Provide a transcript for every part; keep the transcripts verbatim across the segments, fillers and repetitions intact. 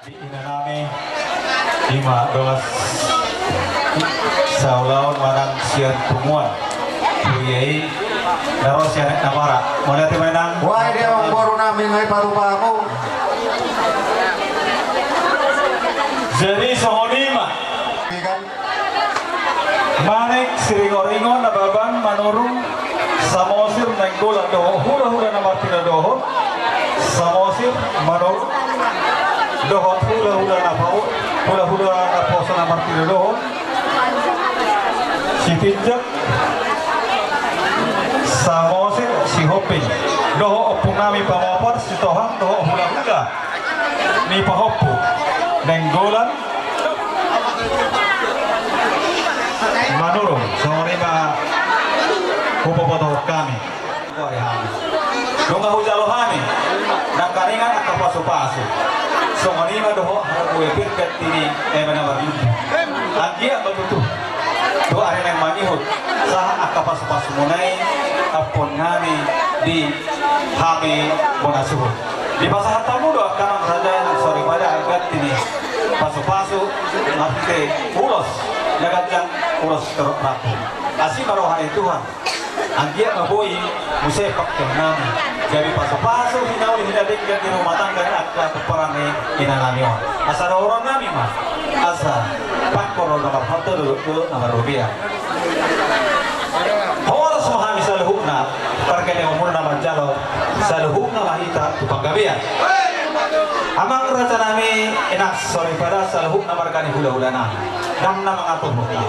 Inanami, ima dongan saulaon manang sian punguan. Huria i na ro sian aek na barat. Mauliate ma, Inang. Wah, dia, amangboru nami, nunga dipatupa hamu. Jadi songon i ma. Iya kan? Manik, Siringoringo, Nababan, Manurung, Samosir, Nainggolan dohot hulahula na martinodohon. Samosir, Manurung dohot hulahula na pau, hulahula na poso na martinodohon. Sitinjak, Samosir, Sihombing dohot ompung nami pamopar, Sitohang dohot hulahula ni pahompu, Nainggolan, Manurung. Songon i ma huboto hami. Nunga hujalo hami nangkaningan angka pasupasu. Songon i ma dohot harbue pirgat tini eme na marlumbu. Anggiat ma tutu tu ari naeng mangihut sahat angka pasupasumuna i ampuon nami di hami bona suhut. Dipasahat hamu do angka amang raja nang soripada angka tini pasupasu marhite ulos na ganjang, ulos torop rambu. Asi ma roha ni Tuhan. Anggiat ma boi muse pangkeon nami gabe pasupasu hinauli hinadenggan di rumah tangga ni angka pomparan ni inanami on. Asa dohonon nami ma, asa pangkorhon na marhalto, dolok-dolok na marrobean. Horas ma hami saluhutna pargaleon muna na manjalo, saluhutna ma hita tu panggabean. Amang raja nami, inang soripada, saluhutna marga ni hulahula nami, ndang na mangaturhon hami.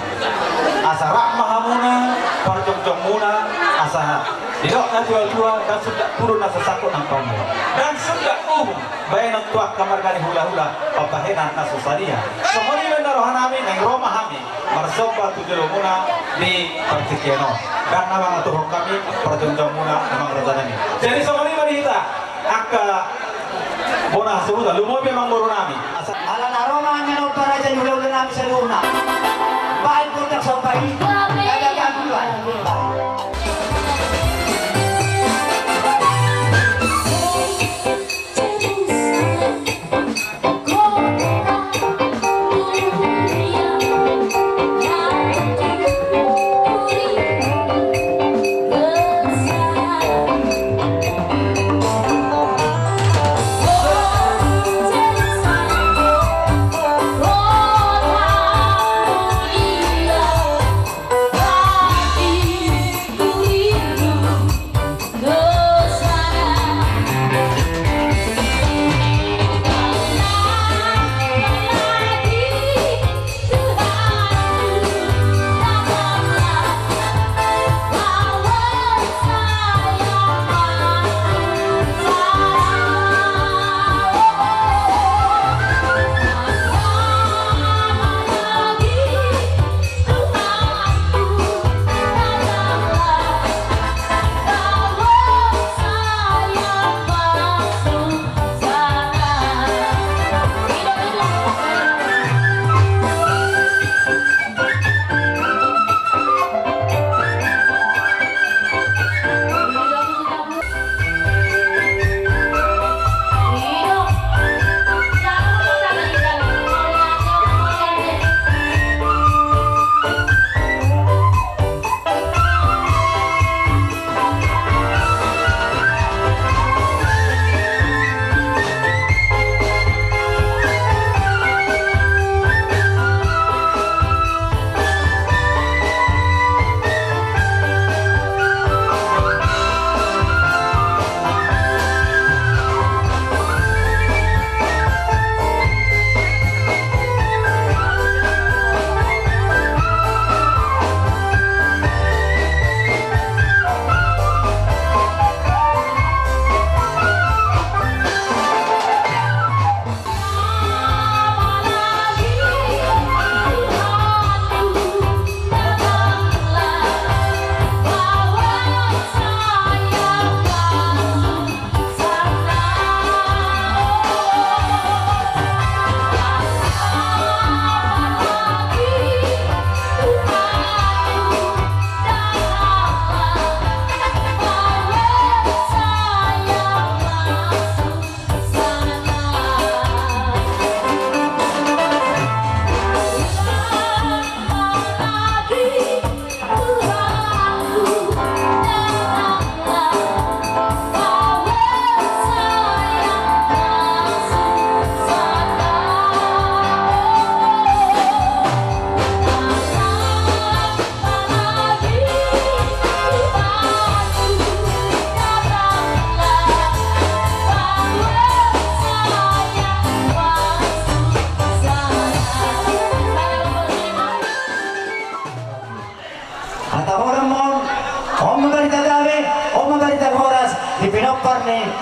Asa rap ma hamuna, parjongjong muna, asa didok natuatua, ndang sundat pudun na so sangkut nang pamuhon, ndang sundat uhum baenon tu angka marga ni hulahula pambahenan na so sadia. Songon i ma inna roha nami, naeng ro ma hami marsomba tu jolo muna di partingkian on. Ndang na mangaturhon hami parjongjong muna, amang raja nami. Jadi songon i ma di hita angka bona suhut, lumobi amangboru nami. Asa ala na ro ma nian on paraja ni hulahula nami saluhutna. Baen gondang somba i. Ada gangguan.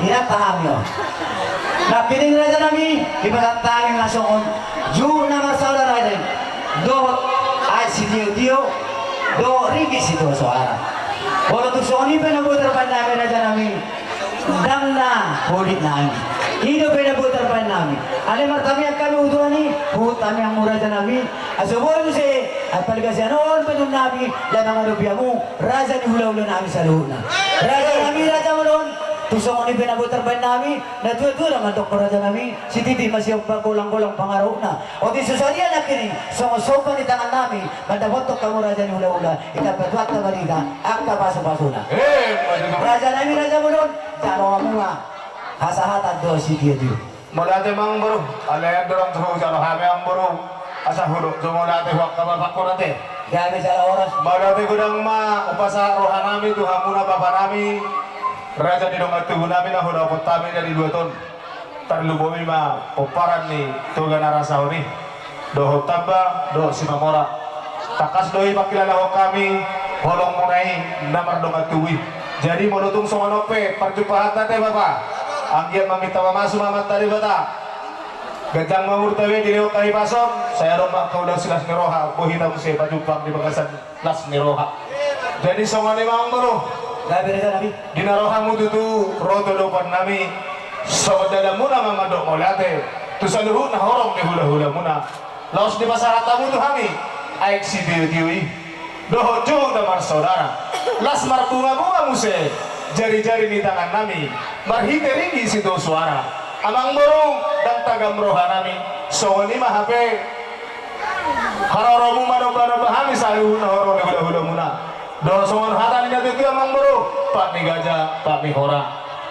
Inanta hami on. Nangkining raja nami, dipasahat hami ma songon juhut na marsaudara i, dohot aek sitiotio, dohot ringgit sitio soara. Molo tung songon i pe na boi tarbahen nami raja nami, ndang na holit nami. I dope na boi tarbahen nami. Alai martangiang hami tu Tuhan i, huhut tangiangmu raja nami. Asa boi muse, ai paligaseon on pe tu nami, lae mangadopi hamu, raja ni hulahula nami saluhutna. Raja nami raja molo on, tung songon i pe na boi tarbahen nami, na tuatua do mandok raja nami, sititi ma siompa, golanggolang pangarahutna. Otik so sadia nangkining, songon somba ni tangan nami, mandapothon hamu raja ni hulahula, i tampa Tuhanta ma di hita, angka pasupasuna. Eh, raja nami raja molo on, jalo hamu ma hasahatan dohot sitiotio. Mauliate amangboru, alai andorang so hujalo hami amangboru, asa hudok jo mauliate tu angka bapangku ate. Gabe jala horas. Mauliate godang ma hupasahat roha nami tu hamuna bapa nami, raja ni dongan tubu nami na hudapothon hami na di luat on. Tarlumobi ma pomparan ni Toga na rasahon i, dohot Tamba dohot Simamora. Tangkas do i pangkilalahon hami holongmuna i na mardongan tubu i. Jadi molo tung songon on pe parjumpahanta ate bapa, anggiat ma minta pamasu ma Amanta Debata. Ganjang ma umurta be, dilehon hahipason, sai adong ma angka ulaon silas ni roha, boi hita muse pajumpang di bagasan las ni roha. Jadi songon i ma amangboru. Gabe raja nami. Di na ro hamu tutu ro tu adopan nami, songon dalanmuna ma mandok mauliate tu saluhut na horong ni hulahulamuna. Laos dipasahat hamu tu hami aek sitiotio i dohot juhut na marsaudara. Las marbungabunga muse jarijari ni tangan nami marhite ringgit sitio soara. Amangboru, ndang tagam roha nami, songon i ma hape haroromu manombanomba hami saluhut na horong ni hulahulamuna. Dohot songon hata ni natuatua amangboru, pat ni gaja, pat ni hora.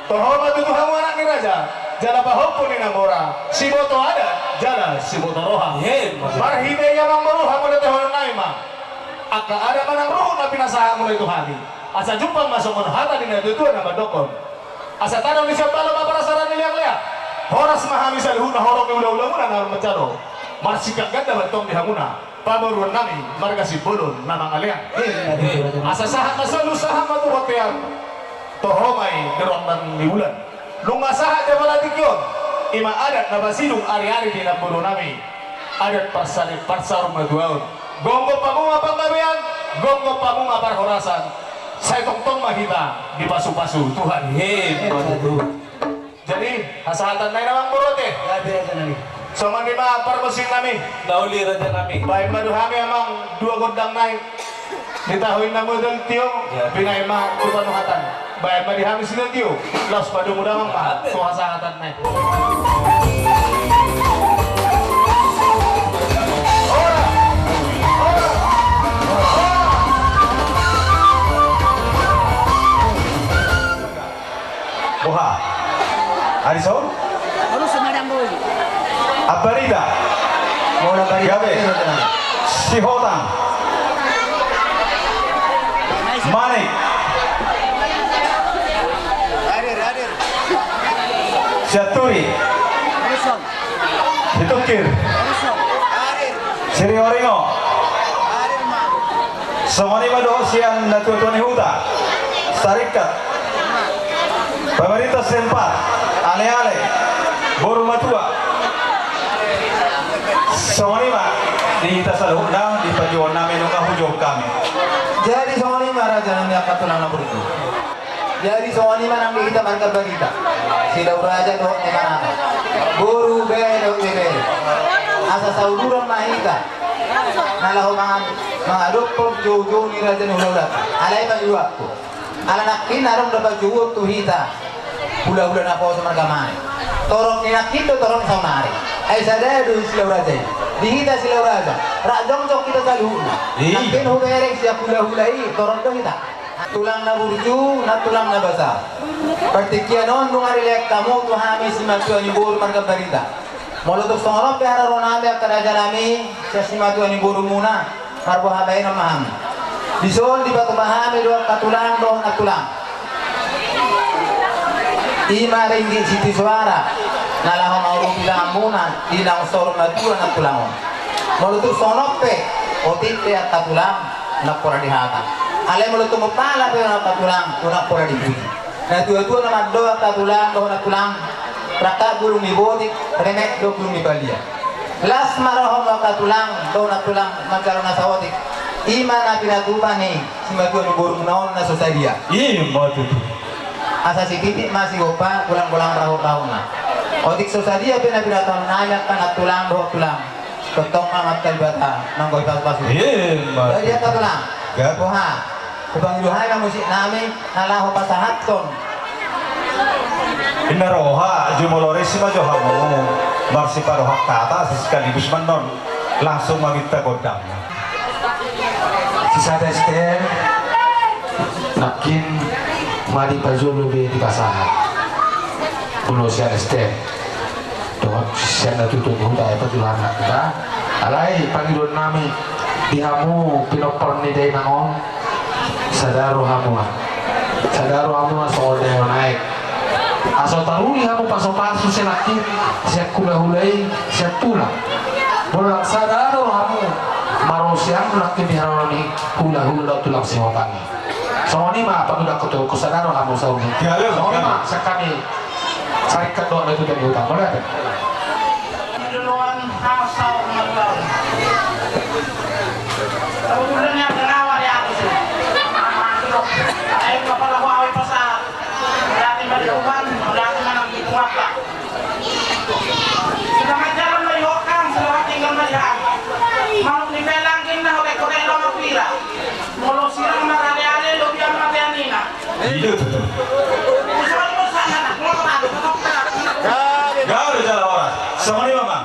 Toho ma tutu hamu anak ni raja, jala pahompu ni na mora, siboto adat jala siboto roha. Marhite i amangboru, hamontehonon nami ma angka adat manang ruhut na pinasahatmuna i tu hami. Asa jumpang ma songon hata ni natuatua na mandokhon: Asa tano ni siambalo ma parasaran ni leangleang. Horas ma hami saluhutna horong ni hulahulamuna na manjalo. Marsingkat ganda ma antong di hamuna pamoruon nami marga Simbolon na mangalean. Asa sahat ma solu, sahat ma tu bontean, toho ma i di rondang ni bulan. Nunga sahat jala tingki on, i ma adat na pasidung ariari di namboru nami. Adat parsari, parsarumatuaon. Gomgom hamu ma panggabean, gomgom hamu ma parhorasan. Sai tongtong ma hita dipasupasu Tuhan. He, betul. Jadi hasahatan nai na amangboru ate. Gabe raja nami. Songon i ma parmusik nami. Na uli raja nami. Baen ma tu hami amang dua gondang nai. Di tahu inna modal tio, binaen ma tu panuhatan. Baen ma di hami sitio, laos padomu damang ma tu hasahatan nai. Boha? Arison? Arison madang boi. Ambarita. Gabe. Sihotang. Manik. Sianturi. Arison. Situngkir. Arison. Siringoringo. Songon i ma dohot sian natuatua ni huta, sarikat, pemerintah setempat, aleale, boru matua. Songon i ma di hita saluhutna, di panjouon nami nunga hujou hami. Jadi songon i ma raja nami angka tulang na burju. Jadi songon i ma nang di hita marga Barita, Silau Raja dohot ni Marata, boru, bere dohot bebere. Asa sauduran ma hita na laho mangan, mangadophon joujou ni raja ni hulahulanta. Alai pangidoanku, ala nangkin adong do pajouon tu hita hulahula naposo marga Manik. Torop ni nangkin do torop ni saonari. Ai sada do Silau Raja i. Di hita Silau Raja, rap jongjong hita saluhutna. Nangkin hubereng sian hulahula i torop do hita. Tulang na burju, na tulang na basa. Partingkian on nunga dilehon hamu tu hami simatua ni boru marga Barita. Molo tung songon on pe haroro nami angka raja nami, sian simatua ni borumuna, marboha baenon ma hami. Dison dipatupa hami do angka tulang dohot nantulang. I ma ringgit sitio soara na laho mangurupi tanganmuna di naung saur matua nantulang on. Molo tung songon on pe, otik pe angka tulang, unang pola di hata. Alai molo tung umpala pe angka tulang, unang pola di puji. Natuatua na mandok angka tulang dohot nantulang, rangkap bulung ni botik, remek do bulung ni balian. Las ma rohamu angka tulang dohot nantulang manjalo na saotik. I ma na pinatupa ni simatua ni borumuna on na so sadia. I ma tutu. Asa sititi ma sigompa, golanggolang rahorahorna. Otik so sadia pe na pinatupa nami angka nantulang dohot tulang. Tongtong ma Amanta Debata nanggo i pasupasu. Ima. Jadi angka tulang. Boha, hupangido hami ma musik nami na laho pasahathon. Inna roha, jumolo resi ma jo hamu marsipadohak hata, sekaligus ma annon langsung maminta gondang. Sisada step, nangkin ma dipajolo be dipasahat. Molo sian step dohot sian na tutu ni huta, epet do anak da. Alai pangidoan nami di hamu pinompar ni dainang on, sada rohamuna. Sada rohamuna songon dainang on aek. Asa taruli hamu pasupasu sian nangkin, sian hulahula i, sian tulang. Molo ndang sada rohamu marosian nangkin di haroro ni hulahula dohot tulang sihotang i. Songon i ma pangidoan tu, tu sada rohamu saur ni. Songon i ma sian hami. Sarikat dohot na tutu ni huta, mauliate. Di joloan hasa umat bau. Tahu dulu ni angka nawa di atas. Ayo kepala gua awi pasar. Berarti mari uban, berarti mana di kuat lah. Sedang jalan mari hokang, selamat tinggal mari hang. Manuk ni pelang gin na hore kore lo mapira. Molo sirang maraleale lobi ama teanina. Iya tutu. Gabe jala horas. Songon i ma.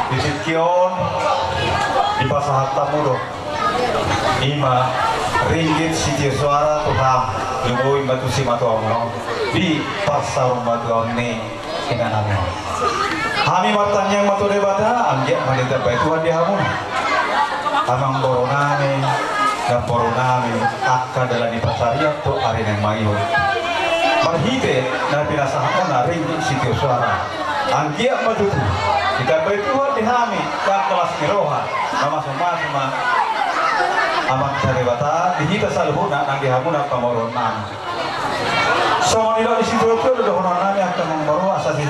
Di tingki on dipasahat hamu do i ma ringgit sitio soara tu hamu, lumobi ma tu simatuam on di parsaurmatuaon ni inanami. Hami martangiang ma tu Debata, anggiat ma ditambai Tuhan di hamu, amangboru nami, namboru nami, angka dalan ni pansarian tu ari na mangihut. Marhite na pinasahat muna ringgit sitio soara. Anggiat ma tutu ditambai Tuhan di hami, angka las ni roha, mamasumasu ma Amanta Debata di hita saluhutna nang di hamuna pamoruon nami. Songon i do di situatua do dohonon nami angka amangboru, asa si,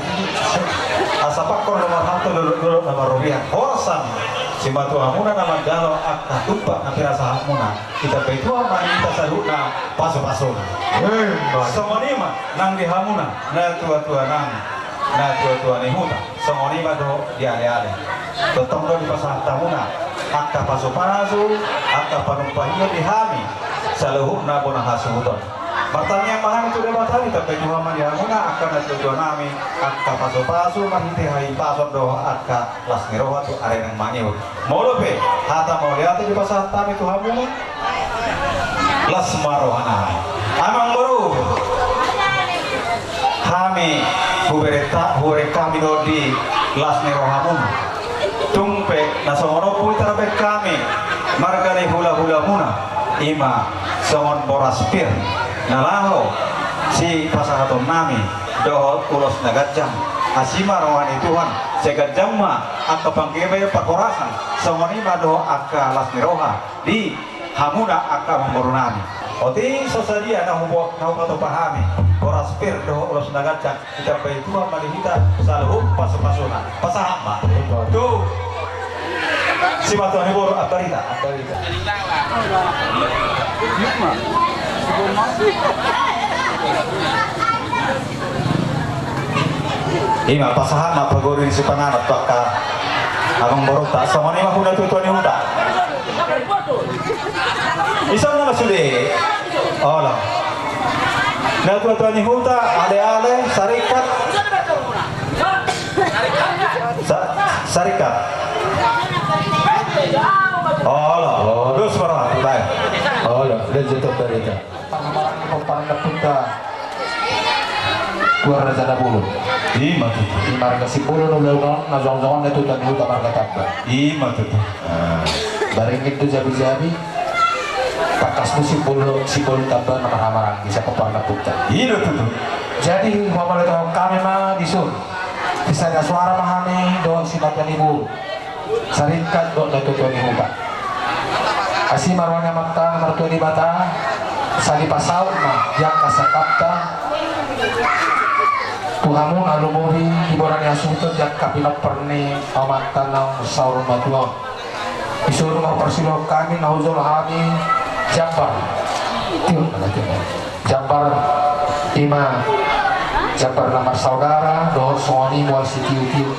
asa pangkor do marhalto, dolok, dolok na marrobean. Horas hami simatuamuna na manjalo angka tumpak na pinasahatmuna. Ditambai Tuhan ma di hita saluhutna pasupasuna. Songon i ma nang di hamuna natuatua nami, natuatua ni huta. Songon i ma dohot di aleale. Tongtong do dipasahat hamuna angka pasupasu, angka panumpahion di hami saluhutna bona hasuhuton. Martangiang ma hami tu Debata, ditambai Tuhan ma di hamuna angka natuatua nami, angka pasupasu marhite hahipason dohot angka las ni roha tu ari na mangihut. Molo pe hata mauliate dipasahat hami tu hamuna, las ma roha nami. Amangboru, hami huberenta, hubereng hami do di las ni rohamuna. Tung pe na songon on pe tarbaen hami marga ni hulahulamuna, i ma songon boras pir na laho sipasahaton nami dohot ulos na ganjang. Asi ma roha ni Tuhan, sai ganjang ma angka panggabean parhorasan, songon i ma dohot angka las ni roha di hamuna angka amangboru nami. Otik so sadia na hubo-, na hupatupa hami boras pir dohot ulos na ganjang, ditambai Tuhan ma di hita saluhut pasupasuna. Pasahat ma tu simatua ni boru Ambarita. I ma, pasahat ma pagori ni sipanganon tu angka amangborunta. Songon i ma tu natuatua ni huta. Ison nama sude. Olo. Natuatua ni huta, aleale, sarikat. Sa-, sarikat. Olo. Dos ma roha, baik. Olo, dos ma roha. Pangamaran ni pomparan ni ompunta, Tuan Raja Nabolon. I ma tutu. Di marga Simbolon, ulaon na jongjong on, natuatua ni huta marga Tamba. I ma tutu. Ah, baringin do jabijabi. Tangkas do Simbolon, Simbolon Tamba na marhamaranggi sian pomparan ni ompunta. I do tutu. Jadi, mauliate hami ma dison. Sisada suara ma hami dohot simatua ni boru. Sarikat dohot natuatua ni huta. Asi ma roha ni Amanta na martua Debata, sai dipasaut ma di angka sangkapta tu hamuna, lumobi di bona ni hasuhuton di angka pinompar ni amanta naung saur matua on. Dison ma parsidohot hami na hujolo hami jambar. Tiur, tiur. Jambar, i ma jambar na marsaudara dohot songon i mual sitiotio.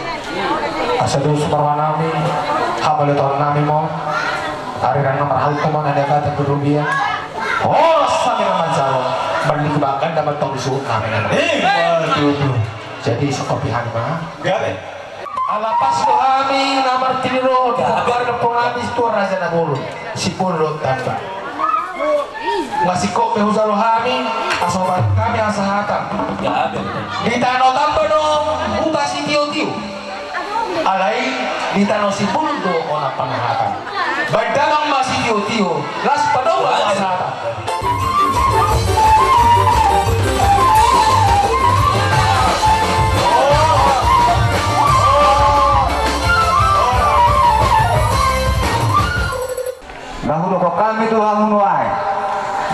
Asa dos ma roha nami, hamauliatehon nami ma on. Arirang na marhalto ma na niagatan di robean. Horas hami na manjalo, mardingki bagan da mantong di suhut nami na. Eh, betul. Jadi sangkopi hami ma. Gabe. Ala pas do hami na martinodohon, gabe, di ompunami Tuan Raja Nabolon, Simbolon Tamba. Nga singkop pe hujalo hami, asa hubahen hami hasahatan. Gabe. Di tano Tamba do huta sitiotio. Alai di tano Simbolon do hona panahatan. Baen damang ma sitiotio, las padomu hasahatan. Nga hudokhon hami tu hamu nuaeng.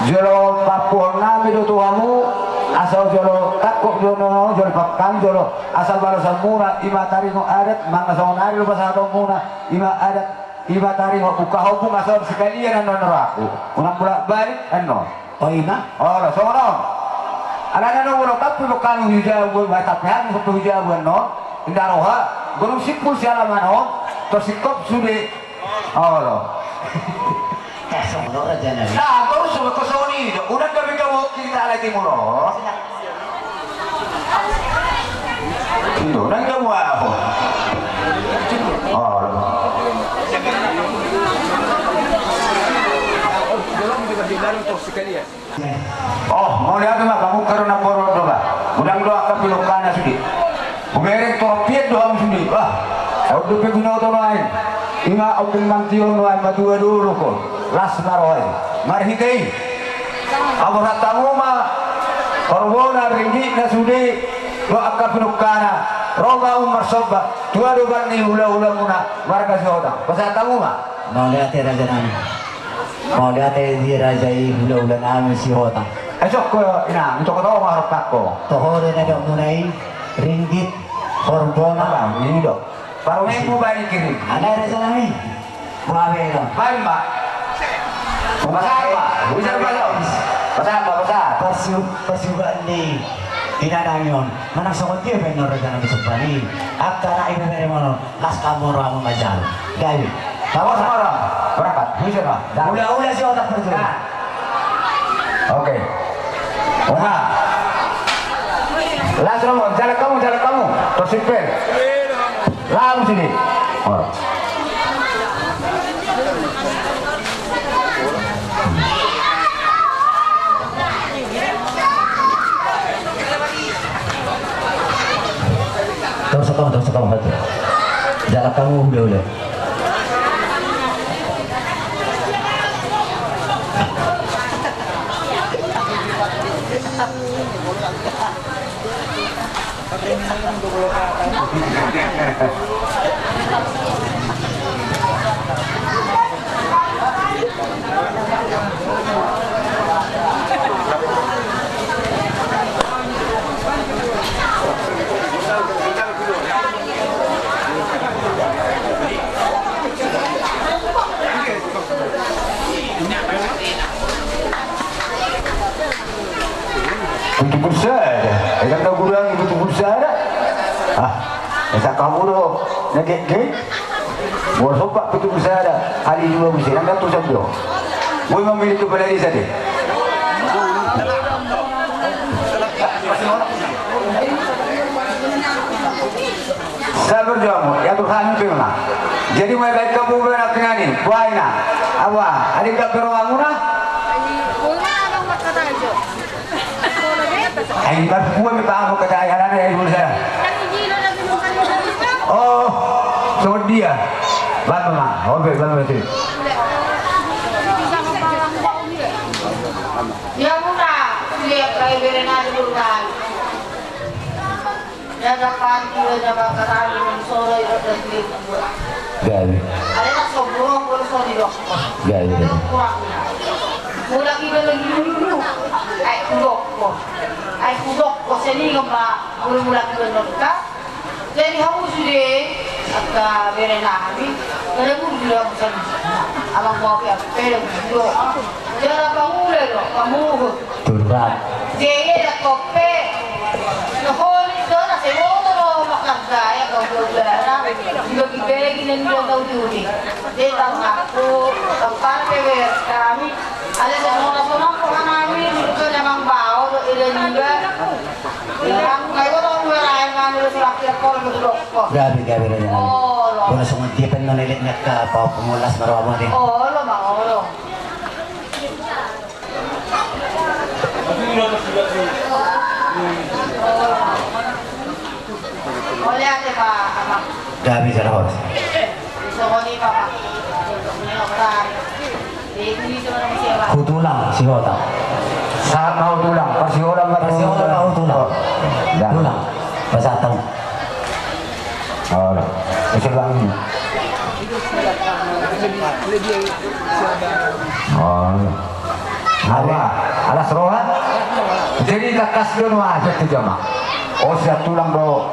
Jolo pampuhon nami do tu hamu, asa jolo tangkok do na jolo pangkami jolo, asa balosanmuna, i ma taringot adat, manang songon ari do pasahatonmuna, i ma adat. I ma taringot buka hombung asa on sekalian annon rohangku. Unang bolak balik annon. O i ma. Olo, songon on. Alana na olo tampu do hami hujabu, ba tampu hami hujabu annon. Inda roha. Godung simpul siala manon. Tor singkop sude. Olo. Songon on raja nami. Nah, terus songon i do. Unang gabe gabe kita alai timur. Ido, nang kamu apa? Oh. Oh, mauliate ma, kamu karena porot do ba. Godang do angka pinungkana sude. Hubereng torop pian do hamu sude. Wah, au dope binoto nuaeng. I ma ompung mantion nuaeng, matua do rohangkon. Las ma roha i. Marhite i. Aborhat hamu ma, horbona, ringgitna sude, dohot angka pinungkana, ro ma hamu marsomba, tu adopan ni hulahulamuna, marga Sihotang. Pasahat hamu ma. Mauliate raja nami. Mauliate di raja i hulahula nami Sihotang. Ai sok ko inang, i toko-toko ma harap takko. Toho do na dok muna i, ringgit, horbona. Apa, ini dok. Baru main mau balik kiri. Alai raja nami. Boha be do? Baen ma. Pasahat ma. Bisa pasahat. Pasahat ma, pasahat. Parsiu-, parsiugaan ni inanami on. Manang songon dia pe annon raja nami sumpani. Angka anak ibeberem on. Las hamu rohamu manjalo. Gabe. Tapos ma ro. Berangkat. Bisa ma. Hulahula Sihotang parjolo. Oke. Oha. Las romo, jalan kamu, jalan kamu. Torsipel. Langsung di. Oh. Torus kamu, torus kamu, satu. Jalan kamu, udah, udah. Pitu pulu sada. Ekan na gurang pitu pulu sada. Ah, esa kamu do. Nege, nege. Bosok pak pitu pulu sada. Kali dua bisa. Nang tusan do. Gue memilih kepala desa deh. Sabar jo hamu, ya Tuhan pe ma. Jadi ma baen hamu be na pinani, buaina. Awa, adong pe rohamuna? Ai, ba, buat me pa hamu kata ai, alana ya, ibu saya. Oh, so dia. Bang ma, oke, bang ma. Ya, muna, dia kayak berenang dulu, Bang. Dia dapat dia dapat katalu solo itu dan dia. Gabe. Ada tak sobrang pun so di dokter. Gabe. Kurang. Mulak iba lagi dulu. Ai kudok ko. Ai kudok ko seni gempa. Mulak iba dokter. Jadi hamu sude angka bere nami. Kada buru sude hamu seni. Amang mau ya pede buru. Jala pangula do, pamuhut. Turhat. Jadi ada kope. Noholi do na seboto do makarja ya kau kau bela. Dibagi-bagi dan dia tahu dulu. Dia tahu aku, tahu kan bebe kami. Ada semua semua kau nami, itu kan emang bau do ida juga. Gabe, gabe, gabe. Oh, lo. Bona songon dia pe non elek na angka pamolas ma roha muna. Oh, lo ma, oh, lo. Gabe jala horas. Hutulang, Sihotang. Sahat ma Hutulang, parsiholan ma. Parsiholan ma Hutulang. Oh, ya. Hutulang, pasahat hamu. Oh, ya. Bisa bang ini. Oh, ya. Awa, alas roha. Jadi tangkas do nuaeng tu jama. Oh, sian tulang do.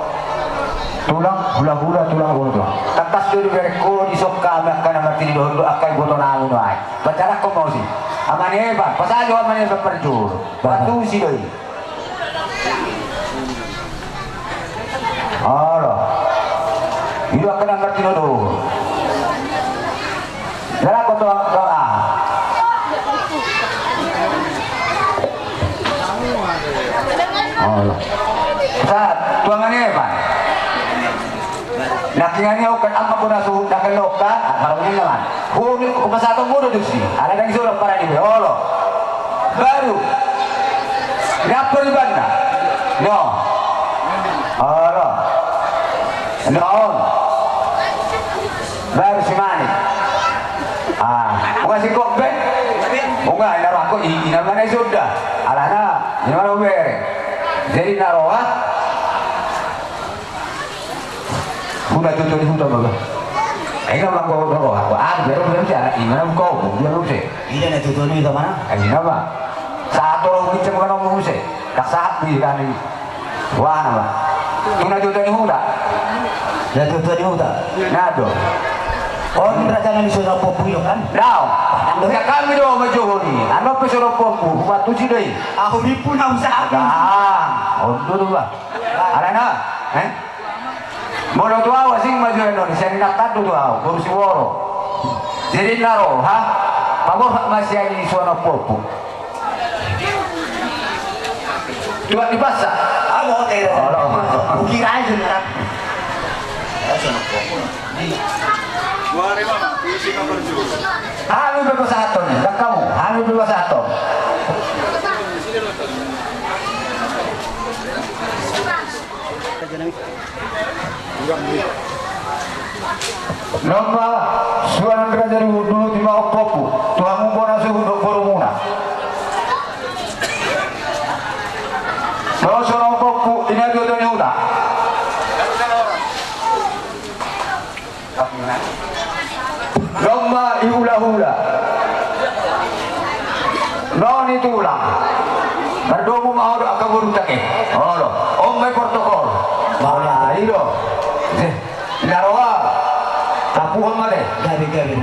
Tulang, hula-hula, tulang, hula, tulang. Tangkas do dibereng ho di son hami angka na martinodohon dohot angka iboto nami nuaeng. Pajalang ho ma ho si. Ama ni Evan, pasahat jo ama ni Evan parjolo. Patusi do i. Olo. I do angka na martinodohon. Jala ho tu, tu, ah. Olo. Sa, tu ama ni Evan. Nangkiningan i, okan, ama, bona suhut na kelok kan, ah, marungi na man. Huni, hupasahat ho do tusi. Ala dang iso do parani be, olo. Baru. Dapur di banda. No. Olo. No. Baru si Manik. Ah, unga si kok be? Unga, ina rohangku, i, ina mana i sudah. Alana, ina mana bere. Jadi na roha. Huna tutu ni huta ma ba. Ai na mangko na roha. Aku biar biar si anak ina na mangko biar lu se. Ina na tutu ni huta mana? Ai na ba. Saat orang kita bukan ngomong se. Kak saat di kan ini. Wah na ba. Huna tutu ni huta. Na tutu ni huta. Na do. On raja na ni suara popu ilo kan? Dao. Kami do ma Johor i. Anu pe suara popu. Batu si doi. Aku dipu na usaha. Ah, on do do ba. Alana, eh? Molo tu au asing ma jo annon, sian inanta do tu au, boru Siworo. Jadi na roha, paborhat ma sian i suan ompompu. Tuan di pasar. Amo hotel. Olo, olo. Ukira aja, nak. Hami pe pasahaton, ndang hamu, hami pe pasahaton. Nunga suan raja di hundul, ima ompungku, tu hamu bona suhut dohot borumuna. Dohot songon ompungku, ina dua toni huta. Nunga ihulahula. Nunga itulang. Mardomu ma ho dohot angka borunta i. Olo. On ma i protokol. Nah, i do. Eh, na roha. Tapuhon ma te. Gabe, gabe.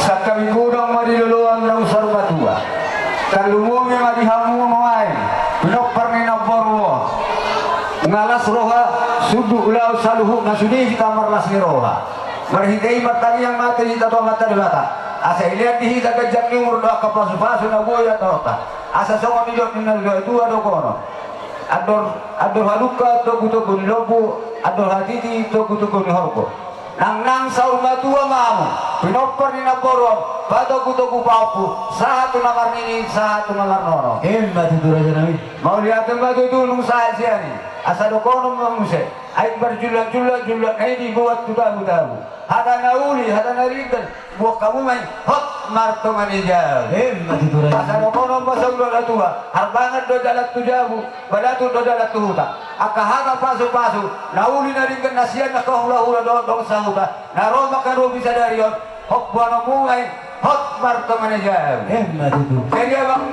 Sangkami godang ma di loloan naung saur matua. Tarlumobi ma di hamu nuaeng, pinompar ni namboru on. Nunga las roha, sundut ulaon saluhutna, sude hita marlas ni roha. Marhite i martangiang ma hita tu Amanta Debata. Asa ilean di hita ganjang ni umur dohot angka pasupasu na boi diaturhonta. Asa songon nidok ni natuatua dohonon. Andor, andor halumpang togutogu ni lombu, andor hatiti togutogu ni horbo. Nangnang saur matua ma hamu, pinompar ni namboru on, patogutogu pahompu, sahat tu na marnini, sahat tu na marnono. Ima tutu raja nami. Mauliate ma tutu nunga sahat sian i, asa dohonon ma muse, aek marjulakjulak, julak na i dibuat tu tabutabu. Hata na uli, hata na denggan, boan hamu ma i, hot martonga ni jabu. Ima tutu raja. Asa dohonon ma songon nidok ni natuatua, harbangan do dalan tu jabu, balatuk do dalan tu huta. Angka hata pasupasu, na uli na denggan na sian angka hulahula dohot dongan sahuta, na ro mangkarobi sadari on, hot boanonmu ma i, hot martonga ni jabu. Ima tutu. Jadi abang,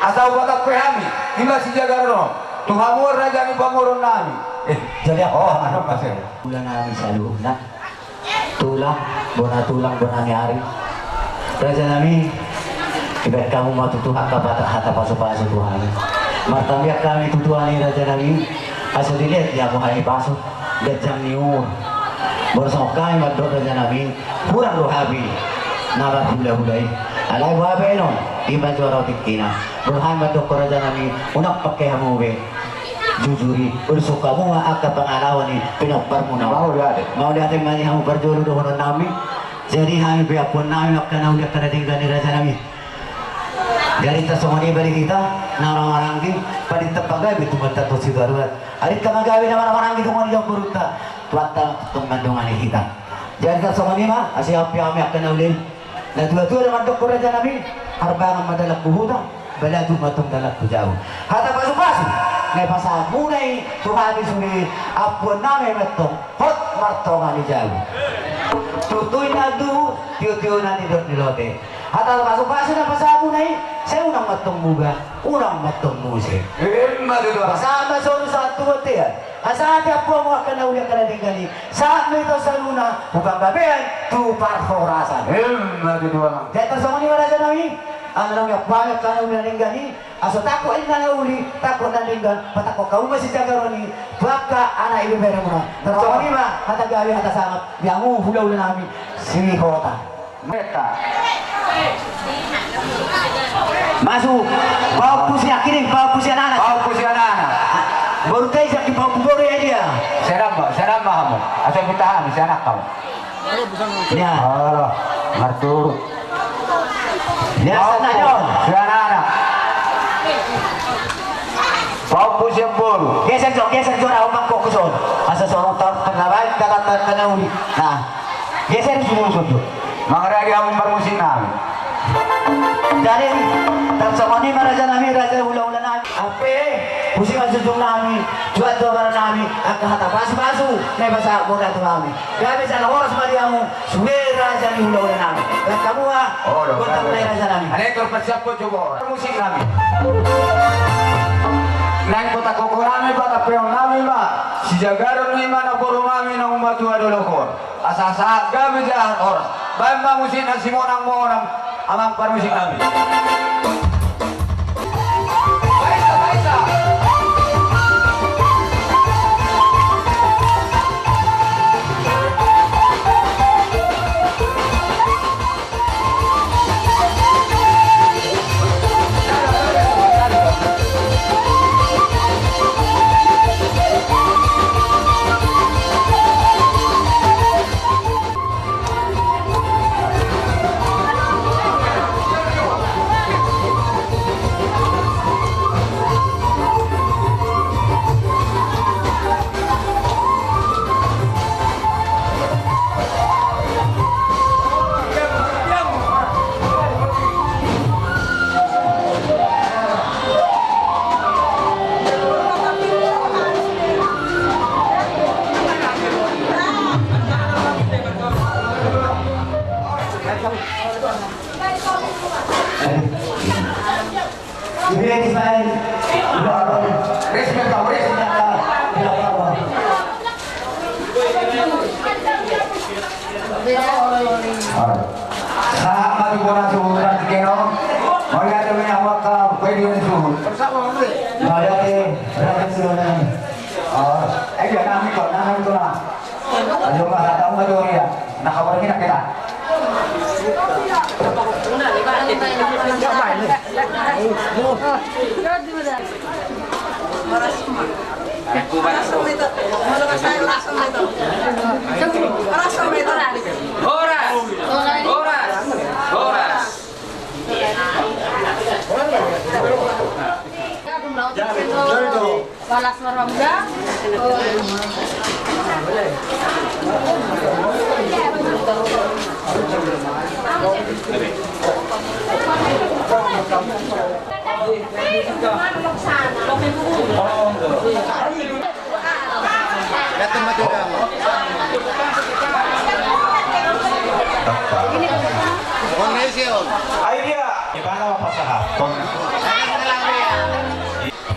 asa hupatampe hami, ima sijagaron on, tu hamu raja ni pamoruon nami. Eh, jadi, oh, anu, mas, ya. Hulahula nami saluhutna. Tulang, bona tulang, bona ni ari. Raja nami, dibaen hamu ma tutu angka hata, hata pasupasu tu hami. Martangiang hami tu Tuhan i raja nami, asa dilehon di hamu hami pasu, ganjang ni umur. Boan songon hami mandok raja nami, hurang do hami na marhulahula i. Alai boha pe annon, ima joro tingkina. Boan hami mandok raja nami, unang pangke hamu be. Jujur i, unsuk hamu ma angka pangalaho ni pinomparmuna. Mauliate. Mauliate ma di hamu parjolo dohonon nami. Jadi hami pe ampuon nami angka na uli angka na denggan i raja nami. Jadi tarsongon i ma di hita na marhahamaranggi, paninta pagabe tumandangkon sibaruan. Arinta ma gabe na marhahamaranggi songon i jala borunta. Tuhanta tongtong mandongani hita. Jadi tarsongon i ma, asa ihompu hami angka na uli. Natuatua do mandok raja nami, harbangan ma dalan tu huta, balatuk ma tong dalan tu jabu. Hata pasupasu na pasahatmuna i tu hami sude, ampuon nami ma tong, hot martonga ni jabu. Tutu i na tutu, tiotio na nidok ni lote. Hata pasupasu na pasahatmuna i, sai unang ma tong muba, unang ma tong muse. Ima tutu. Pasahat ma solu sahat tu bontean. Asa ate ampuonmu angka na uli angka na denggan i, sahat ma i tu saluhutna tu panggabean tu parhorasan. Ima tutu. Jadi tarsongon i ma raja nami, ala naung iampu hami angka na uli na denggan i, asa tangkok inna na uli, tangkok na denggan, patangkok hamu ma sijagaron i tu angka anak ibeberemuna. Tarsongon i ma hata gabe hata sangap di hamu hulahula nami Sihotang. Meta. Masuk. Pahompu sian hiri, pahompu sian anak. Pahompu sian anak. Boru te sian pahompu boru ya dia. Seramba, seramba hamu. Asa kita hamu sian anak hamu. Ya. Alah, marturu. Ya, pahompu sian anak. Pahompu sian boru. Geser jo, geser jo, rawa mangkok kuson. Asa sorong tahu tengah baik kata tengah uli. Nah. Geser susu susu. Mangaradi hamu parmusik nami. Jadi tarsongon i ma raja nami, raja hulahula nami. Ampe, musik ma susu nami, jual dobar nami, angka hata pasupasu na pasahatmuna tu hami. Gabe jala horas ma di hamu, sude raja ni hulahula nami. Gabe hamu ma. Oh, do, gabe. Raja nami. Ane tor persiap ko coba. Musik nami. Nang kota koko nami, patangkok nami ma. Sijagaron nami ma na boru nami na umatua dolok on. Asa sahat gabe jala horas. Baen ma musik na simonang-monang amang parmusik nami. Baisa, baisa. Respect, respect. Sahat ma tu bona suhut, Mas Keno. Mauliate ma di hamu angka, boi di bona suhut. Mauliate, mauliate suhut. Ayo, nami ko, nami ko na. Ayo, ma, tahu ma tu dia. Nah, kabar ini kita. Horas! Horas! Horas! Horas! Congratulations. Ai dia. Di mana mau pasahat?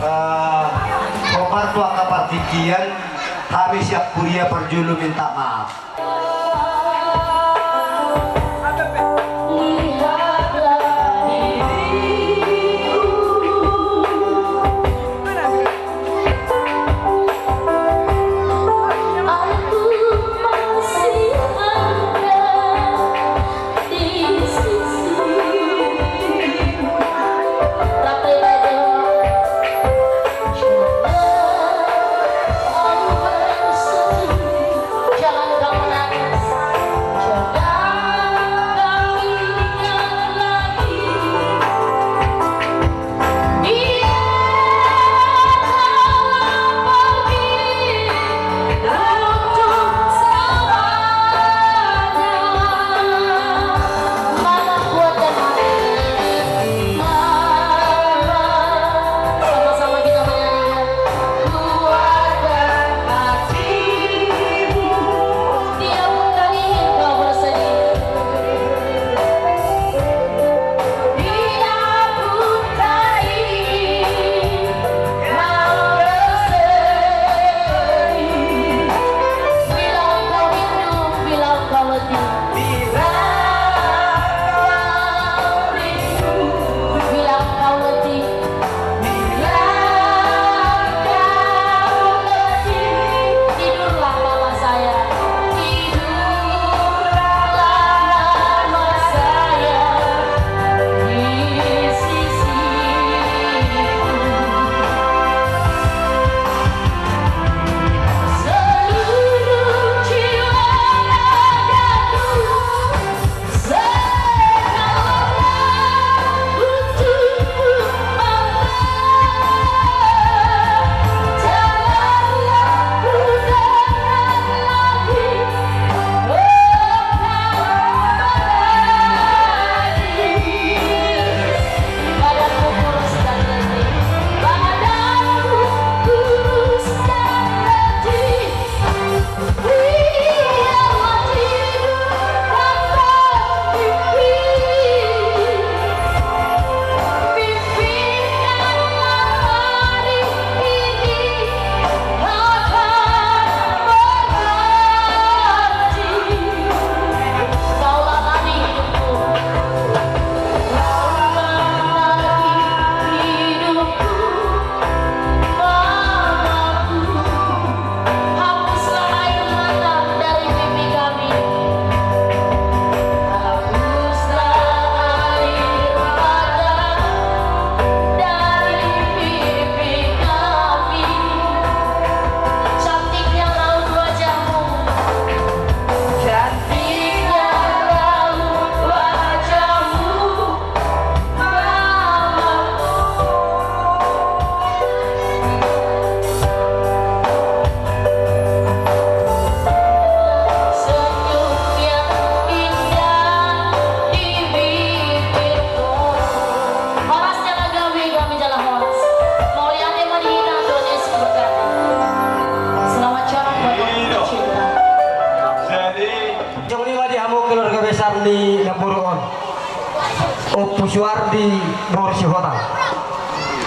Eh, hombar tu angka partingkian, hami sian huria parjolo minta maaf. Hapuslah air mata dari pipi kami. Hapuslah air mata dari pipi kami. Cantiknya raut wajahmu. Cantiknya raut wajahmu. Jadi, jong ni ma di hamu keluarga besar ni namboru on. Ompu Suwardi boru Sihotang.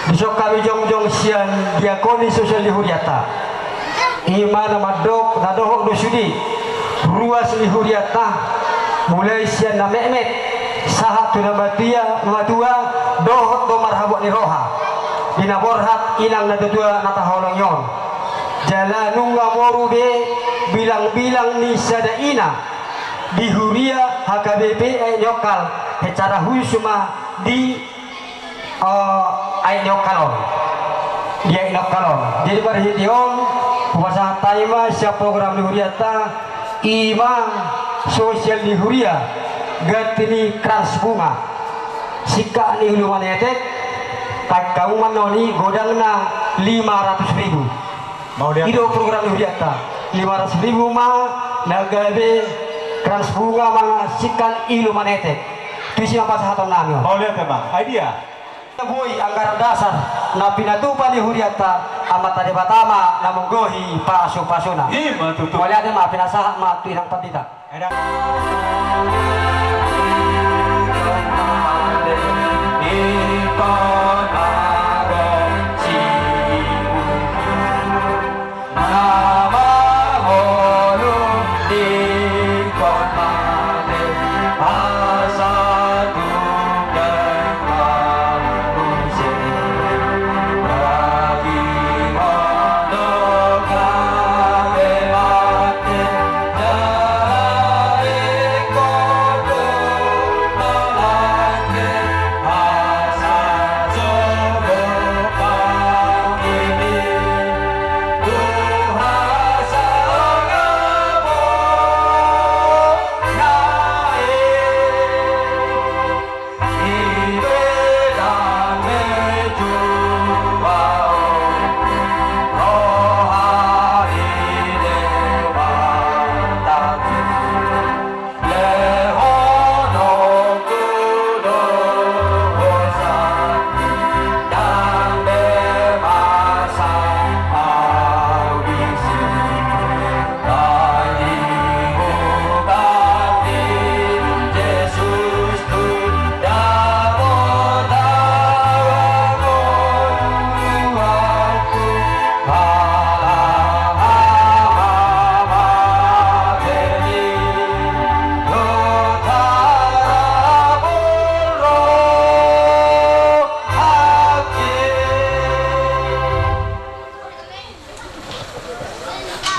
Dison hami jongjong sian diakoni sosial di hurianta. I ma na mandok na dohot do sude ruas ni hurianta, mulai sian na metmet sahat tu na matua, matua, dohot do marhabot ni roha di na borhat inang na tatua na taholongi on. Jala nunga moru be bilang-bilang ni sada ina di huria H K B P Aek ni Ongkal, secara khusus ma di Aek ni Ongkal on. Di Aek ni Ongkal on. Jadi marhite on hupasahat hami ma sian program ni hurianta, i ma sosial ni huria ganti ni krans bunga. Singkat ni ulu manetek, paik kamu manoni godangna lima ratus ribu. I do program ni hurianta, lima ratus ribu ma na gabe krans bunga ma singkat ni ulu manetek. Tusi ma pasahaton nami on. Mauliate ma. Ai dia? Boi anggaran dasar na pinatupa ni hurianta, Amanta Debata ma na manggohi pasu-pasuna. I ma tutu. Mauliate ma, pinasahat ma tu inang pandita.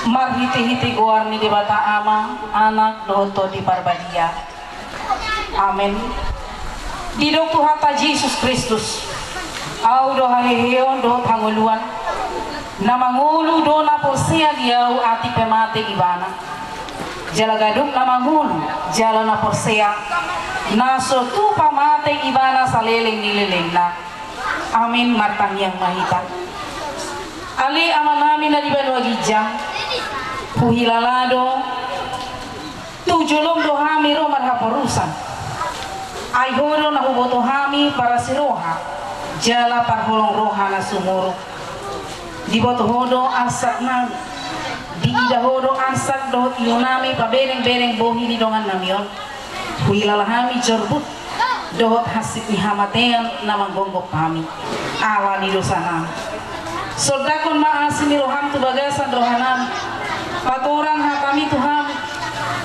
Marhite-hite goar ni Debata Ama, Anak, dohot Tondi Parbadia. Amen. Didok Tuhanta Jesus Kristus, Au do haheheon dohot hangoluan. Na mangolu do na porsea di Au atik pe mate ibana. Jala ganup na mangolu jala na porsea, na so tupa mate ibana saleleng ni lelengna. Amin. Martangiang ma hita. Ale Amanami na di banua ginjang, huhilala do tu jolom do hami ro marhaporusan. Ai Ho do na huboto hami parasiroha jala parholong roha na sumurung. Diboto Ho do arsak nami, diida Ho do arsak dohot ilu nami pabereng-bereng bohi ni dongan nami on. Huhilala hami jorbut dohot hansit ni hamatean na manggonggop hami ala ni dosa nami. Sondangkon ma asi ni roham tu bagasan roha nami. Patorang hatami tu hami,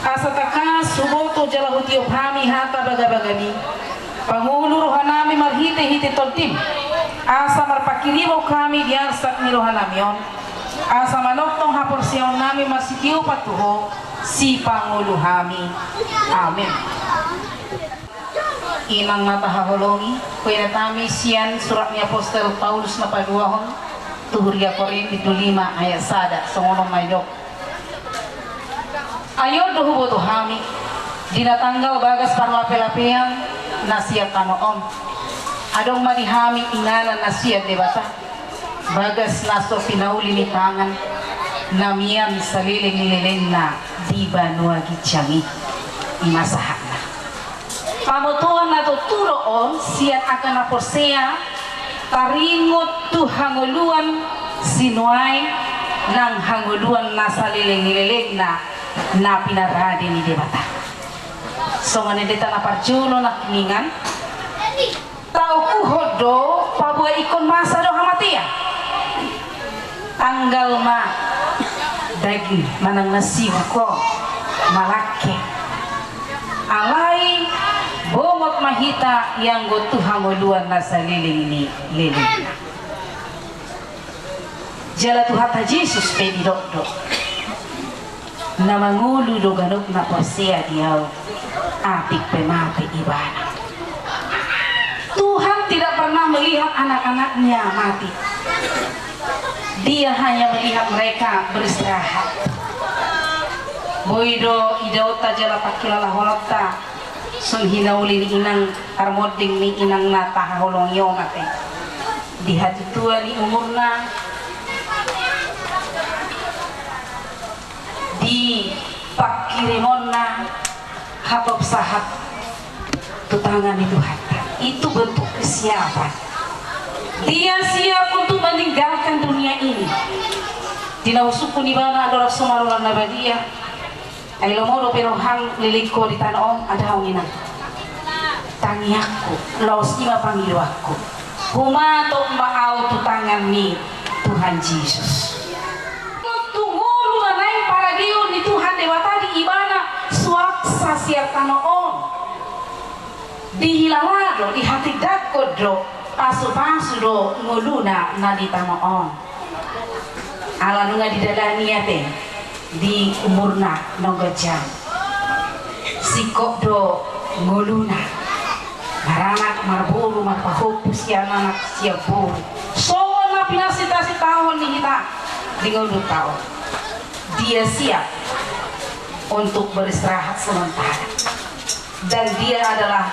asa tangkas huboto jala hutiop hami hata bagabagami. Pangolu roha nami marhite-hite Tondim, asa marpanghirimon hami di arsak ni roha nami on, asa manongtong haporseaon nami marsitiopan tu Ho, Sipangolu hami. Amin. Inang na tahaholongi, huenetami sian surat ni apostel Paulus na paduahon tu huria Korint, bindu lima ayat sada, songon on ma didok. Ai on do huboto hami, di na tanggal bagas parlape-lapean na sian tano on, adong ma di hami inganan na sian Debata, bagas na so pinauli ni tangan, na mian saleleng ni lelengna di banua ginjang i. I ma sahatna. Pamotoan na torus on sian angka na porsea taringot tu hangoluan sinuaeng nang hangoluan na saleleng ni lelengna na pinarade ni Debata. Songon endenta na parjolo nangkiningan, taukuhon do paboa ingkon masa Tanggal ma daging manang na sibuk ho malangke. Alai bongot ma hita ianggo tu hangoluan na saleleng ni lelengna. Jala Tuhanta Jesus pe didok do, na mangolu do ganup na porsea di Ahu, atik pe mate ibana. Tuhan tidak pernah melihat anak-anaknya mati. Dia hanya melihat mereka beristirahat. Boi do idaonta jala pangkilalahononta songon hinauli ni inang, parmonding ni inang na tahaholongi on ate. Di hatutuaon ni umurna, di pangkirimonna, hatop sahat tu tangan ni Tuhanta. Itu bentuk kesiapan. Dia siap untuk meninggalkan dunia ini. Di na husungkun ibana andorang so marula na badia. Ai lomo dope rohang leleng ho di tano on, adaon inang. Tangiangku, laos i ma pangidoanku. Humatop ma ahu tu tangan ni Tuhan Jesus. Tu ngolu na naeng paradeon ni Tuhan Debata di ibana suaksa sian tano on. Dihilala do, dihatindangkon do, pasupasu do ngoluna na di tano on. Ala nunga didalani ate di umurna na ganjang. Singkop do ngoluna. Maranak, marboru, marpahompu sian anak sian boru. Songon na pinasitaitahon ni hita di ngolunta on. Dia siap untuk beristirahat sementara. Dan dia adalah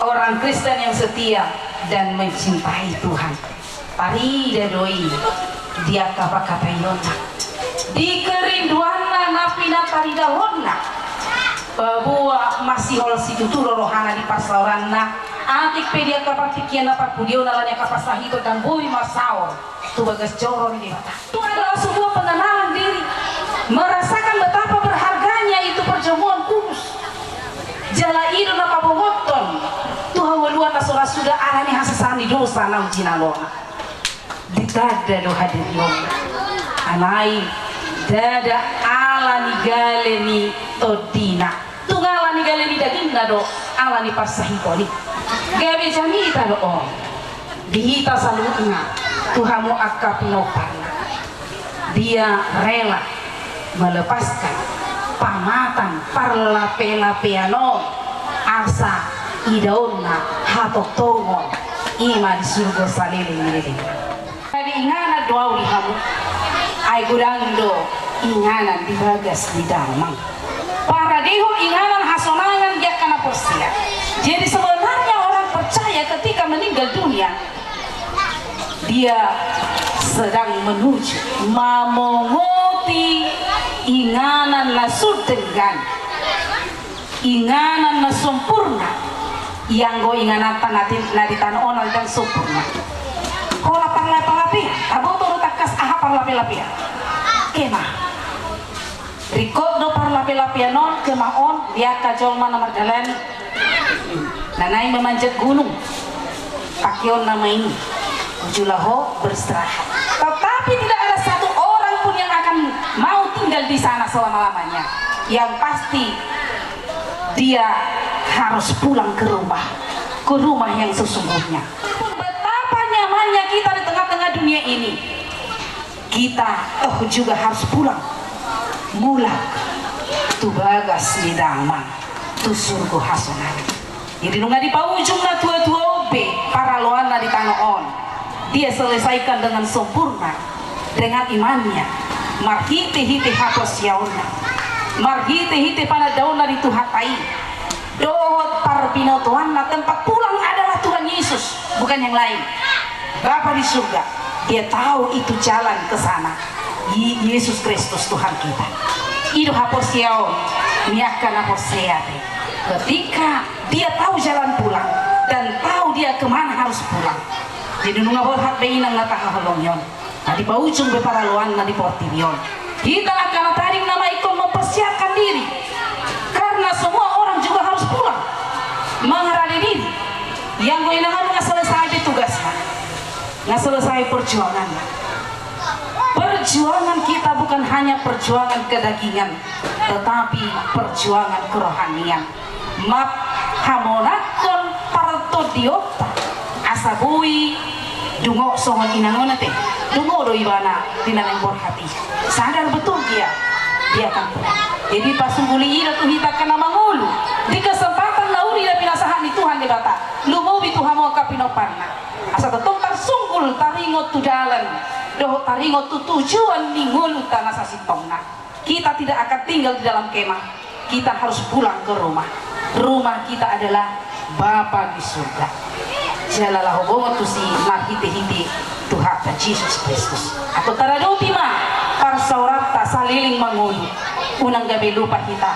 orang Kristen yang setia dan mencintai Tuhan. Tarida do i di angka pangkataionna, di kerinduanna na pinataridahonna. Paboa masihol situtu do rohana di parsaoranna. Atik pe di angka partingkian na parpudina, ala ni angka parsahiton, ndang boi masaor tu bagas joro ni Debata. Itu adalah sebuah pengenalan diri, merasakan betapa berharganya itu perjamuan kudus. Jala i do na pabongothon tu hangoluan na so ra suda ala ni hasesaan ni dosa naung jinalona. Ditanda do hadirionna. Alai ndada ala ni gale ni tondina. Tung ala ni gale ni dagingna do, ala ni parsahiton i. Gabe jamita do on di hita saluhutna, tu hamu angka pinomparna. Dia rela melepaskan pamatang parlape-lapean on asa idaonna hatongtongon i ma di surgo saleleng ni lelengna. Jadi inganan do ahu di hamu. Ai godang do inganan di bagas ni damang. Paradehon inganan hasonangan di angka na porsea. Jadi sebenarnya orang percaya ketika meninggal dunia, dia sedang menuju mamongoti inganan na sun denggan. Inganan na sompurna. Ianggo ingananta na di, na di tano on ndang sompurna. Holan parlape-lapean, taboto do tangkas aha parlape-lapean. Kemah. Ringkot do parlape-lapean on, kemah on, di angka jolma na mardalani. Na naeng memanjat gunung. Pakeon nama ini, jula ho beristirahat. Tetapi tidak ada satu orang pun yang akan mau tinggal di sana selama-lamanya. Yang pasti, dia harus pulang ke rumah, ke rumah yang sesungguhnya. Betapa nyamannya kita di tengah-tengah dunia ini, kita toh juga harus pulang, mulak tu bagas ni damang, tu surgo hasonangan. Jadi nunga dipaujung natua-tua on be paraloanna di tano on, dia selesaikan dengan sempurna, dengan imannya, marhite-hite haporseaonna, marhite-hite panandaonna di Tuhanta i, dohot parbinotoanna. Tempat pulang adalah Tuhan Yesus, bukan yang lain. Bapa di surga, dia tahu itu jalan ke sana. Ye-, Yesus Kristus Tuhan kita. I do haporseaon ni angka na porsea. Ketika dia tahu jalan pulang dan tahu dia kemana harus pulang. Jadi nunga borhat be inang na tahaholongi on. Na dipaujung be paraloanna di portibi on. Hita angka na tading nama ingkon mempersiapkan diri. Karena semua orang juga harus pulang. Mengerade diri. Ianggo inang on nunga selesai be tugasna. Nunga selesai perjuanganna. Perjuangan kita bukan hanya perjuangan kedagingan, tetapi perjuangan kerohanian. Manghamonanghon partondionta, asa boi dungo songon inangon ate. Dungo do ibana di na naeng borhat i. Sadar betul dia, dia akan pulang. Jadi pasungguli i do tu hita angka na mangolu di kesempatan na uli na pinasahat ni Tuhan Debata, lumobi tu hamu angka pinomparna. Asa tongtong tarsunggul, taringot tu dalan dohot taringot tu tujuan ni ngolunta na sasintongna. Kita tidak akan tinggal di dalam kemah. Kita harus pulang ke rumah. Rumah kita adalah Bapa di surga. Jala laho bongot tusi marhite-hite Tuhanta Jesus Kristus. Antong taradopi ma parsaoranta saleleng mangolu. Unang gabe lupa hita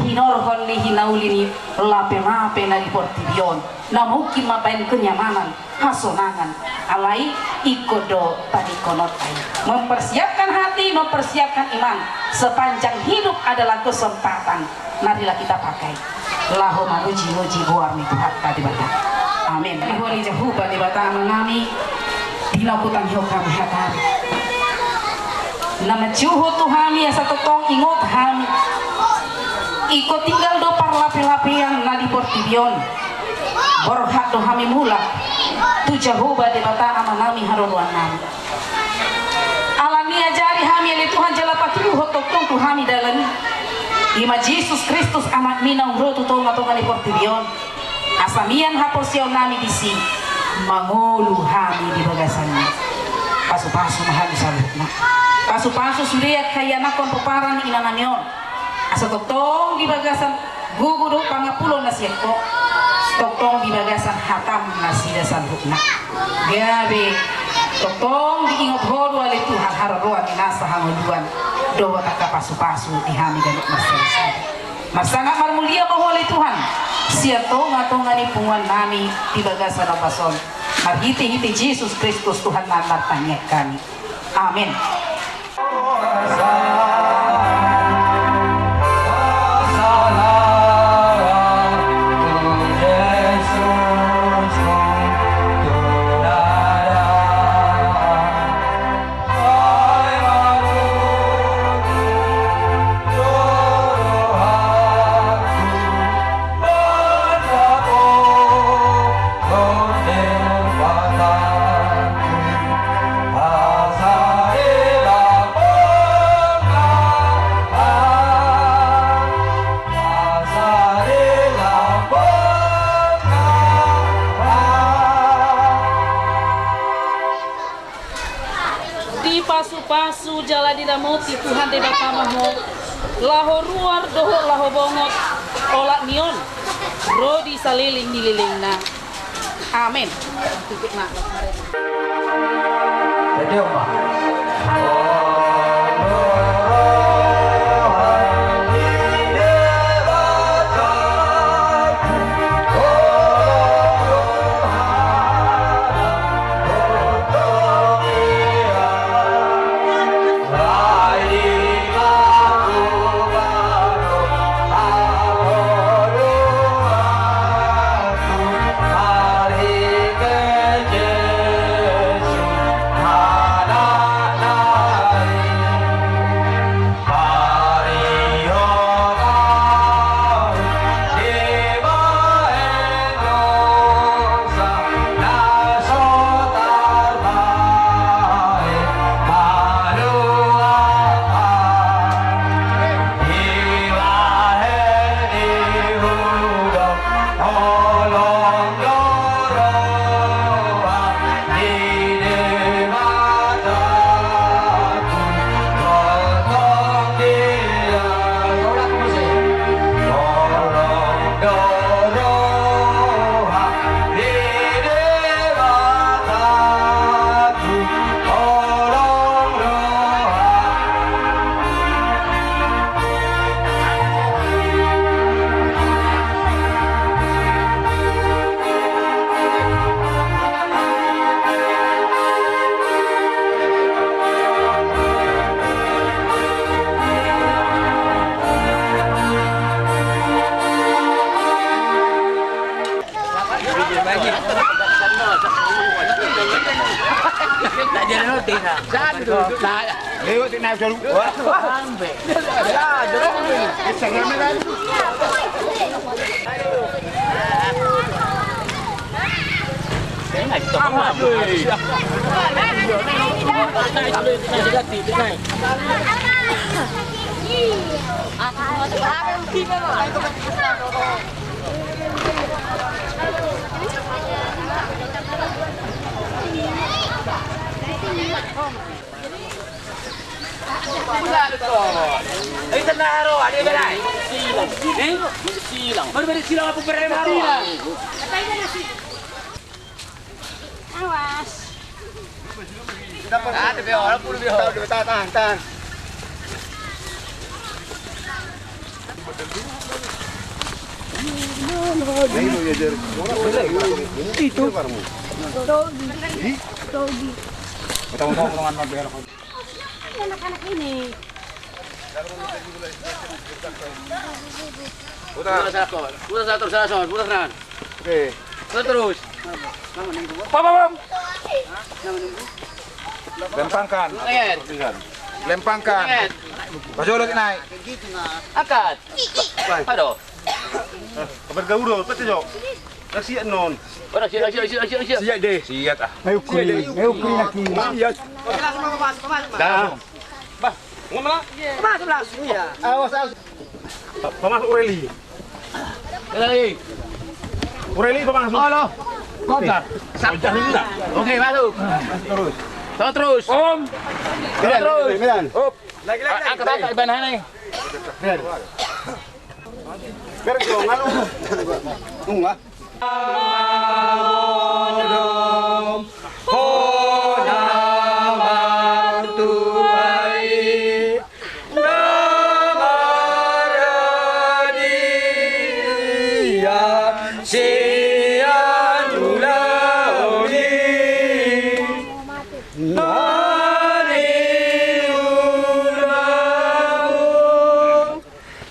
hinorhon ni hinauli ni lape-lape na di portibi on, na mungkin mambahen kenyamanan, hasonangan. Alai ingkon do tadingkononta i. Mempersiapkan hati, mempersiapkan iman. Sepanjang hidup adalah kesempatan. Marilah kita pakai laho mamuji-muji goar ni Tuhanta Debata. Amin. Di huria ni Jahowa Debata Amanami, di na hutangihon hami hataM na manjuhut tu hami asa tongtong ingot hami. Ingkon tinggal do parlape-lapean na di portibi on. Borhat do hami mulak tu Jahowa Debata Amanami haroroannami. Alani i ajari hami ale Tuhan jala patuduhon tongtong tu hami dalan i. I ma Jesus Kristus AnakMi naung ro tu tonga-tonga ni portibi on. Asa mian haporseaonnami disi, mangolu hami di bagasanNa. Pasu-pasu ma hami saluhutna. Pasu-pasu sude angka ianakhon pomparan ni inanami on. Asa tongtong di bagasan gogo dohot pangapulon na sian Ho, tongtong di bagasan hataM nasida saluhutna. Gabe tongtong diingot Ho do ale Tuhan haroroan ni nasa hangoluan dohot angka pasu-pasu di hami ganup marsiajar. Marsangap marmulia ma Ho ale Tuhan sian tonga-tonga ni punguannami di bagasan ombas on. Marhite-hite Jesus Kristus Tuhannami martangiang hami. Amin. Dipasu-pasu jala diramoti Tuhan Debata ma ho, laho ruar dohot laho bongot olat ni on ro di saleleng ni lelengna. Amen. Tutup ma. Lewat di naik dulu. Silang. Eh? Silang. Baru balik silang apa berem haru? Awas. Tahan, tahan, tahan. Itu. Togi. Togi. Anak-anak ini. Putar. Putar satu, putar satu, putar satu. Oke. Putar terus. Pam, pam, pam. Lempangkan. Lempangkan. Pajolo naik. Angkat. Aduh. Kabar gaul, pete jo. Siap non. Siap, siap, siap, siap, siap. Siap deh. Siap ah. Ayo kuri, ayo kuri lagi. Siap. Dah. Bah, ngomong lah. Masuk langsung ya. Awas, awas. Pamasuk Ureli. Ureli. Ureli, pamasuk. Halo. Kota. Kota ini enggak? Oke, masuk. Terus. Terus. Om. Terus. Milan. Op. Lagi, lagi, lagi. Angkat, angkat, Iban Hane. Beres dong, lalu. Tunggu ah.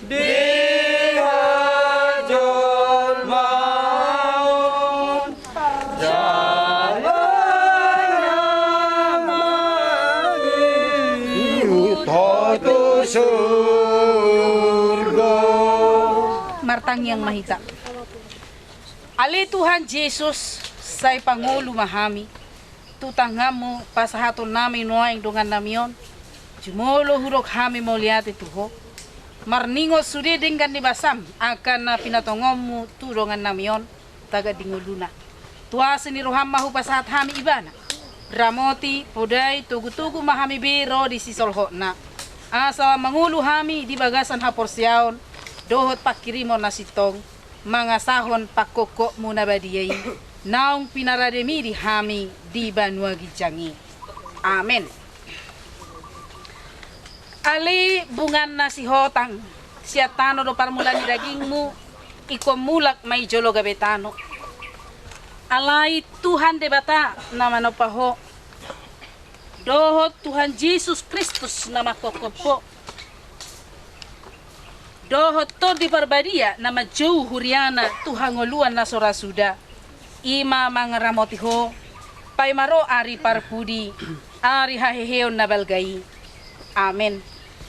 Di hajolmaon, jala mangihut Ho tu surgo. Martangiang ma hita. Ale Tuhan Jesus, sai pangolu ma hami tu tanganmu pasahatonnami nuaeng dongannami on. Jumolo hudok hami mauliate tu Ho. Marningot sude denggan ni basam angka na pinatongonmu tu dongannami on tagan di ngoluna. Tu asi ni roham ma hupasahat hami ibana. Ramoti, podai, togutogu ma hami be ro di sisolhotna. Asa mangolu hami di bagasan haporseaon dohot pangkirimon na sintong. Mangasahon pangkongkokmu na badia i, naung pinarademi di hami di banua ginjang i. Amen. Ale bungan na sihotang, sian tano do parmulaan ni dagingmu, ingkon mulak ma i jolo gabe tano. Alai Tuhan Debata na manompa ho, dohot Tuhan Jesus Kristus na manghophop ho, dohot Tondi Parbadia na manjou huriana tu hangoluan na so ra suda, i ma mangaramoti ho, paima ro ari parpudi, ari haheheon na balga i. Amen.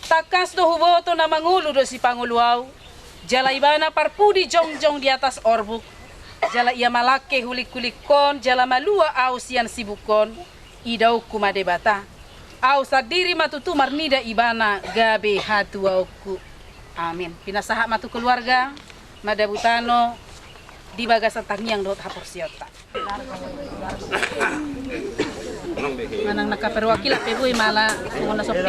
Tangkas do huboto na mangolu do Sipangolu ahu, jala ibana parpudi jongjong di atas orbuk, jala ia malangke hulinghulinghon jala malua ahu sian sibukon. Idaonku ma Debata. Ahu sandiri ma tutu marnida ibana gabe hatuaonku. Amen. Pinasahat ma tu keluarga, madabu tano di bagasan tangiang dohot haporseaonta. Manang na angka perwakilan pe boi mala songon na sope.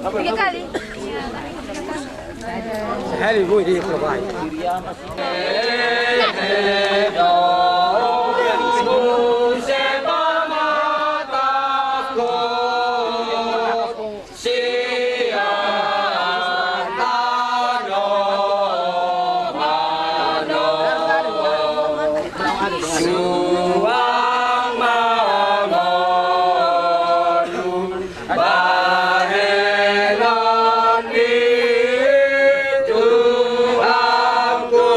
Tiga kali. Sehari gue di Kelobai. Bahenon ni Tuhanku,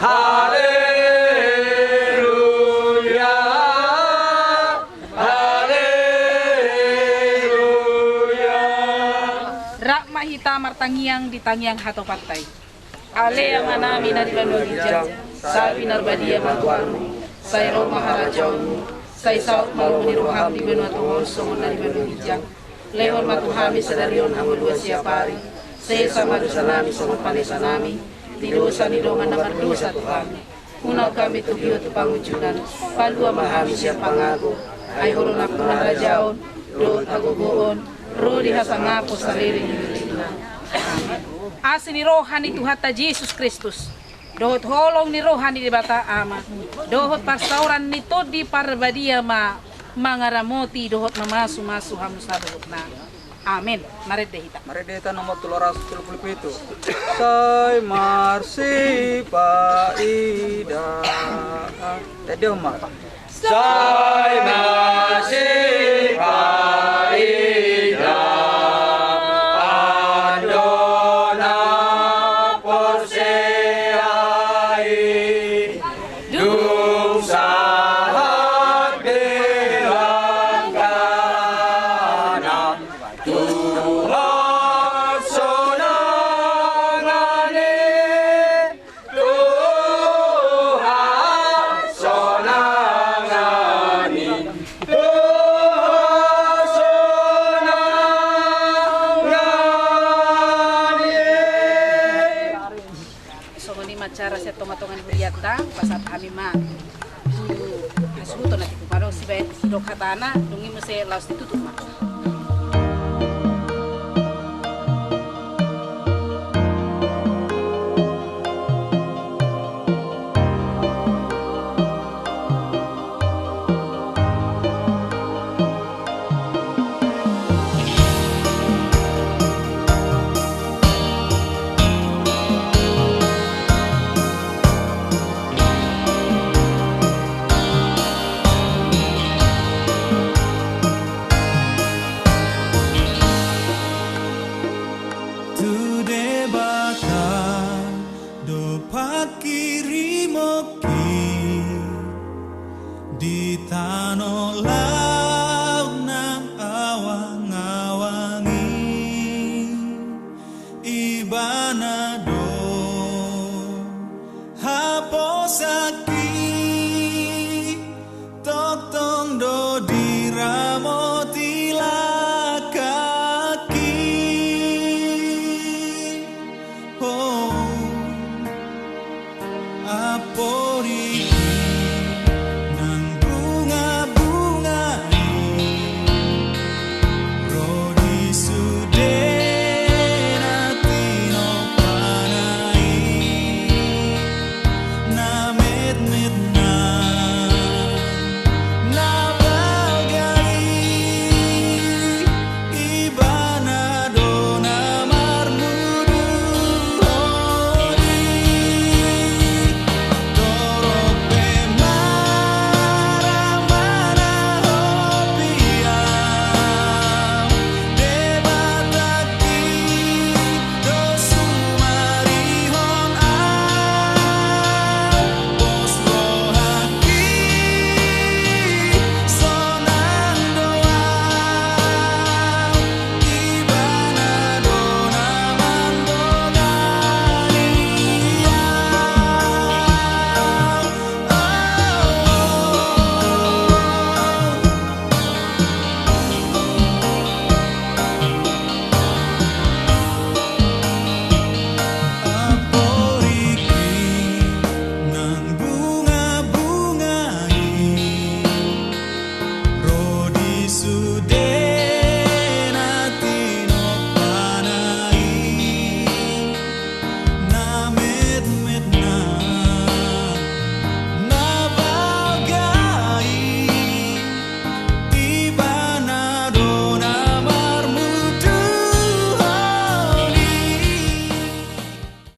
haleluya, haleluya. Rap ma hita martangiang di tangiang hatopanta i. Ale Amanami na di banua ginjang, sai pinarbadia ma goarmu, sai ro ma harajaonmu, sai saut ma lomo ni roham di banua tonga on songon na di banua ginjang. Lehon ma tu hami sadari on hangoluan siapari, sesa ma dosanami songon panesanami di dosa ni dongan na mardosa tu hami. Unang hami togihon tu pangunjunan, palua ma hami sian pangago, ai Ho do nampuna harajaon, dohot hagogoon, ro di hasangapon saleleng ni lelengna. Amen. Asi ni roha ni Tuhanta Jesus Kristus, dohot holong ni roha ni Debata Ama, dohot parsaoran ni Tondi Parbadia ma mangaramoti dohot mamasumasu hamu saluhutna. Amen. Marende hita. Marende hita nomor tolu ratus tolu pulu pitu. Sai marsipaida. Tadi, Oma. Sai marsipaida, andona porsea i, dung sahat di langkana, Tuhan sonangan i. Tuhan sonangan i, Tuhan sonangan i. Songon i ma acara sian tongatonga ni hurianta, pasahat hami ma tu hasuhuton na tibu pado, sibaen didok hatana, dung i muse laos ditutup ma. Tu Debata do pangkirimon i di tano laut nang awangawang i. Ibana